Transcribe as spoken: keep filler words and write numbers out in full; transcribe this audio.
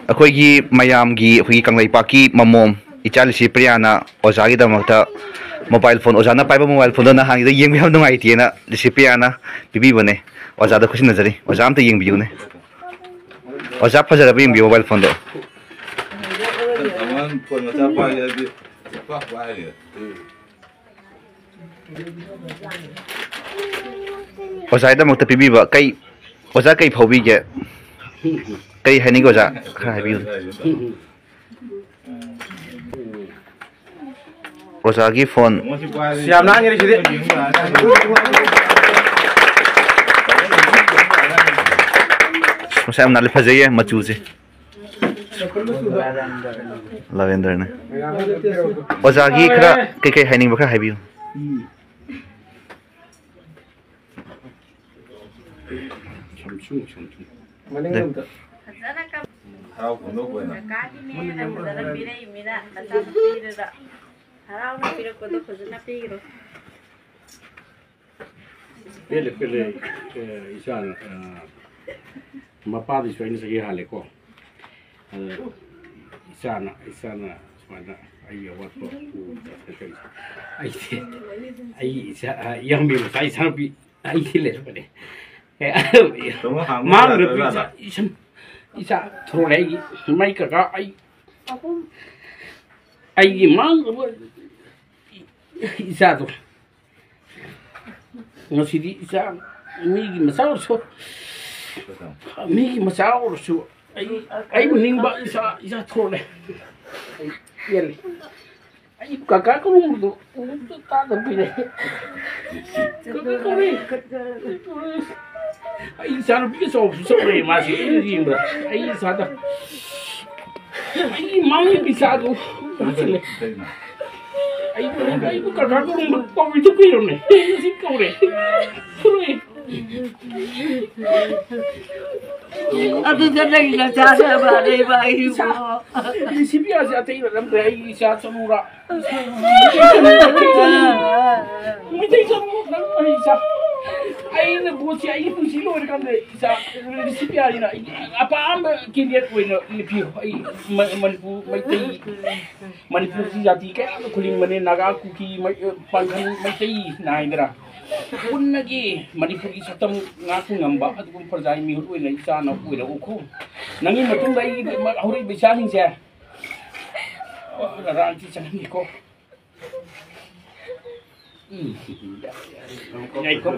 ꯑꯩꯈꯣꯏꯒꯤ ꯃꯌꯥꯝꯒꯤ, ꯑꯩꯈꯣꯏꯒꯤ ꯀꯪꯂꯩꯄꯥꯛꯀꯤ ꯃꯃꯣꯝ ꯏꯆꯥ ꯂꯤꯁꯤ ꯄ꯭ꯔꯤꯌꯥꯅ ꯑꯣꯖꯥꯒꯤꯗꯃꯛꯇ ꯃꯣꯕꯥꯏꯜ ꯐꯣꯟ, ꯑꯣꯖꯥꯅ ꯄꯥꯏꯕ ꯃꯣꯕꯥꯏꯜ ꯐꯣꯟꯗꯣ ꯅꯍꯥꯟꯒꯤꯗꯣ ꯌꯦꯡꯕ ꯌꯥꯝ ꯅꯨꯡꯉꯥꯏꯇꯦꯅ ꯂꯤꯁꯤ ꯄ꯭ꯔꯤꯌꯥꯅ ꯄꯤꯕꯤꯕꯅꯦ꯫ ꯑꯣꯖꯥꯗ ꯈꯨꯠꯁꯤꯟꯅꯖꯔꯤ꯫ ꯑꯣꯖꯥ ꯑꯝꯇ ꯌꯦꯡꯕꯤꯌꯨꯅꯦ꯫ ꯑꯣꯖꯥ, ꯐꯖꯔꯕ ꯌꯦꯡꯕꯤꯌꯨ ꯃꯣꯕꯥꯏꯜ ꯐꯣꯟꯗꯣ꯫ ꯑꯉꯥꯡ ꯐꯣꯟ ꯃꯆꯥ ꯄꯥꯏ ꯍꯥꯏꯗꯤ ꯄꯥꯛ ꯄꯥꯏꯔꯦ꯫ ꯑꯣꯖꯥꯒꯤꯗꯃꯛꯇ ꯄꯤꯕꯤꯕ ꯀꯩ, ꯑꯣꯖꯥ ꯀꯩ ꯐꯥꯎꯕꯤꯒꯦ? ꯀꯩ ꯍꯥꯏꯅꯤꯡꯒꯦ ꯑꯣꯖꯥ? ꯈꯔ ꯍꯥꯏꯕꯤꯌꯨ꯫ ꯑꯣꯖꯥꯒꯤ ꯐꯣꯟ꯫ ꯌꯥꯝ ꯅꯥꯟꯒꯅꯤ ꯁꯤꯗꯤ꯫ ꯃꯁꯥ ꯌꯥꯝ ꯅꯥꯜꯂꯦ, ꯐꯖꯩꯌꯦ ꯃꯆꯨꯁꯦ꯫ ꯂꯥꯚꯦꯟꯗꯔꯅꯦ꯫ ꯑꯣꯖꯥꯒꯤ ꯈꯔ ꯀꯩꯀꯩ ꯍꯥꯏꯅꯤꯡꯕ ꯈꯔ ꯍꯥꯏꯕꯤꯌꯨ꯫ ꯁꯝꯁꯨꯡ, ꯁꯝꯁꯨꯡ꯫ ꯃꯅꯤꯡꯂꯣꯝꯗ꯫ ꯐꯖꯅ ꯀꯞ-, ꯍꯔꯥꯎ ꯐꯣꯡꯗꯣꯛꯄ ꯑꯣꯏꯅ꯫ ꯀꯀꯥꯒꯤꯅꯦꯅ ꯐꯖꯅ ꯄꯤꯔꯛꯏꯃꯤꯅ ꯅꯆꯥꯅꯨꯄꯤꯗꯨꯗ ꯍꯔꯥꯎꯅ ꯄꯤꯔꯛꯄꯗꯣ ꯐꯖꯅ ꯄꯤꯈ꯭ꯔꯣ꯫ ꯄꯦꯜꯂꯦ, ꯄꯦꯜꯂꯦ꯫ ꯑꯦ, ꯏꯆꯥꯅ, ꯑ, ꯃꯄꯥꯗꯩꯁꯨ ꯑꯩꯅ ꯆꯍꯤ ꯍꯥꯜꯂꯦꯀꯣ꯫ ꯑꯗ ꯏꯆꯥꯅ, ꯏꯆꯥꯅ ꯁꯨꯃꯥꯏꯅ ꯑꯩꯒꯤ ꯑꯋꯥꯠꯄ ꯎꯕꯗ ꯀꯩ-, ꯑꯩꯗꯤ, ꯑꯩ ꯏꯆꯥ, ꯑ, ꯏꯌꯥꯝꯕꯒꯤ ꯃꯆꯥ ꯏꯆꯥꯅꯨꯄꯤ ꯑꯩꯗꯤ ꯂꯩꯔꯕꯅꯦ꯫ ꯑꯦ, ꯇꯥꯃꯣ ꯍꯥꯡꯕ ꯃꯥꯡꯗ ꯌꯥꯗ꯭ꯔꯖꯥꯠꯂ? ꯏꯆꯥ, ꯏꯁꯝ-, ꯏꯆꯥ ꯊꯣꯔꯛꯑꯦ ꯑꯩꯒꯤ꯫ ꯃꯥꯏ ꯀꯀꯥ ꯑꯩ, ꯑꯩꯒꯤ ꯃꯥꯡꯗꯕ ꯏꯆꯥꯗꯣ꯫ ꯉꯁꯤꯗꯤ ꯏꯆꯥ, ꯃꯤꯒꯤ ꯃꯆꯥ ꯑꯣꯏꯔꯁꯨ, ꯃꯤꯒꯤ ꯃꯆꯥ ꯑꯣꯏꯔꯁꯨ, ꯑꯩ, ꯑꯩꯕꯨ ꯅꯤꯡꯕ ꯏꯆꯥ, ꯏꯆꯥ ꯊꯣꯛꯂꯦ꯫ ꯑꯩ ꯄꯦꯜꯂꯦ꯫ ꯑꯩ ꯀꯀꯥ ꯀꯧꯔꯝꯕꯗꯣ ꯑꯃꯨꯛꯇ ꯇꯥꯗꯕ ꯀꯨꯏꯔꯦ꯫ ꯀꯀꯥ ꯀꯧꯔꯦ꯫ ꯑꯩ ꯏꯆꯥꯅꯨꯄꯤꯒ ꯆꯥꯎꯕꯁꯨ ꯆꯥꯎꯔꯦ ꯃꯥꯁꯤ꯫ ꯑꯩꯅ ꯌꯦꯡꯕꯗ ꯑꯩ ꯏꯆꯥꯗ ꯑꯩꯒꯤ ꯃꯥꯡꯉꯤꯕ ꯏꯆꯥꯗꯣ ꯎꯍꯜꯂꯦ꯫ ꯑꯩꯕꯨ, ꯑꯩꯕꯨ ꯀꯀꯥ ꯀꯧꯔꯝꯕ ꯀꯧꯏꯗ ꯀꯨꯏꯔꯝꯃꯦ꯫ ꯉꯁꯤ ꯀꯧꯔꯦ꯫ ꯊꯣꯔꯛꯑꯦ꯫ ꯑꯗꯨꯗ ꯅꯪ ꯅꯆꯥ ꯁꯦꯕꯥ ꯂꯩꯕ ꯑꯩꯕꯨ꯫ ꯏꯆꯥ, ꯁꯤ ꯄꯤꯌꯥꯁꯦ ꯑꯇꯩ ꯅꯠꯂꯝꯗ꯭ꯔꯦ꯫ ꯑꯩꯒꯤ ꯏꯆꯥ ꯆꯅꯨꯔꯥ꯫ ꯃꯩꯇꯩ ꯆꯅꯨ, ꯅꯪ ꯑꯩ ꯏꯆꯥ꯫ ꯑꯩꯅ ꯚꯣꯠꯁꯤ ꯑꯩꯒꯤ ꯄꯨꯟꯁꯤ ꯂꯣꯏꯔꯀꯥꯟꯗ ꯏꯆꯥ ꯔꯤꯁꯤꯄꯤꯌꯥꯔꯤꯅ ꯑꯩꯒꯤ ꯑꯄꯥꯝꯕ ꯀꯦꯟꯗꯤꯗꯦꯠ ꯑꯣꯏꯅ ꯂꯦꯞꯄꯤꯌꯨ꯫ ꯑꯩ ꯃ-, ꯃꯅꯤꯄꯨꯔ ꯃꯩꯇꯩ, ꯃꯅꯤꯄꯨꯔꯒꯤ ꯖꯥꯇꯤ ꯀꯌꯥ ꯑꯃ ꯈꯨꯂꯤꯡꯕꯅꯤ, ꯅꯥꯒꯥ, ꯀꯨꯀꯤ, ꯃꯩ-, ꯄꯥꯡꯒꯜ, ꯃꯩꯇꯩ ꯅꯥꯏꯗꯅ ꯄꯨꯟꯅꯒꯤ ꯃꯅꯤꯄꯨꯔꯒꯤ ꯁꯛꯇꯝ ꯉꯥꯛꯄ ꯉꯝꯕ ꯑꯗꯨꯒꯨꯝꯕ ꯄ꯭ꯔꯖꯥꯒꯤ ꯃꯤꯍꯨꯠ ꯑꯣꯏꯅ ꯏꯆꯥꯅ ꯑꯣꯏꯔꯛꯎꯀꯣ꯫ ꯅꯪꯒꯤ ꯃꯇꯨꯡꯗ ꯑꯩꯒꯤ ꯍꯧꯔꯛꯏꯕ ꯏꯆꯥꯁꯤꯡꯁꯦ ꯔꯥꯡꯁꯤ ꯆꯪꯍꯟꯒꯦꯀꯣ꯫ ꯎꯝ꯫ ꯉꯥꯏꯈꯣ꯫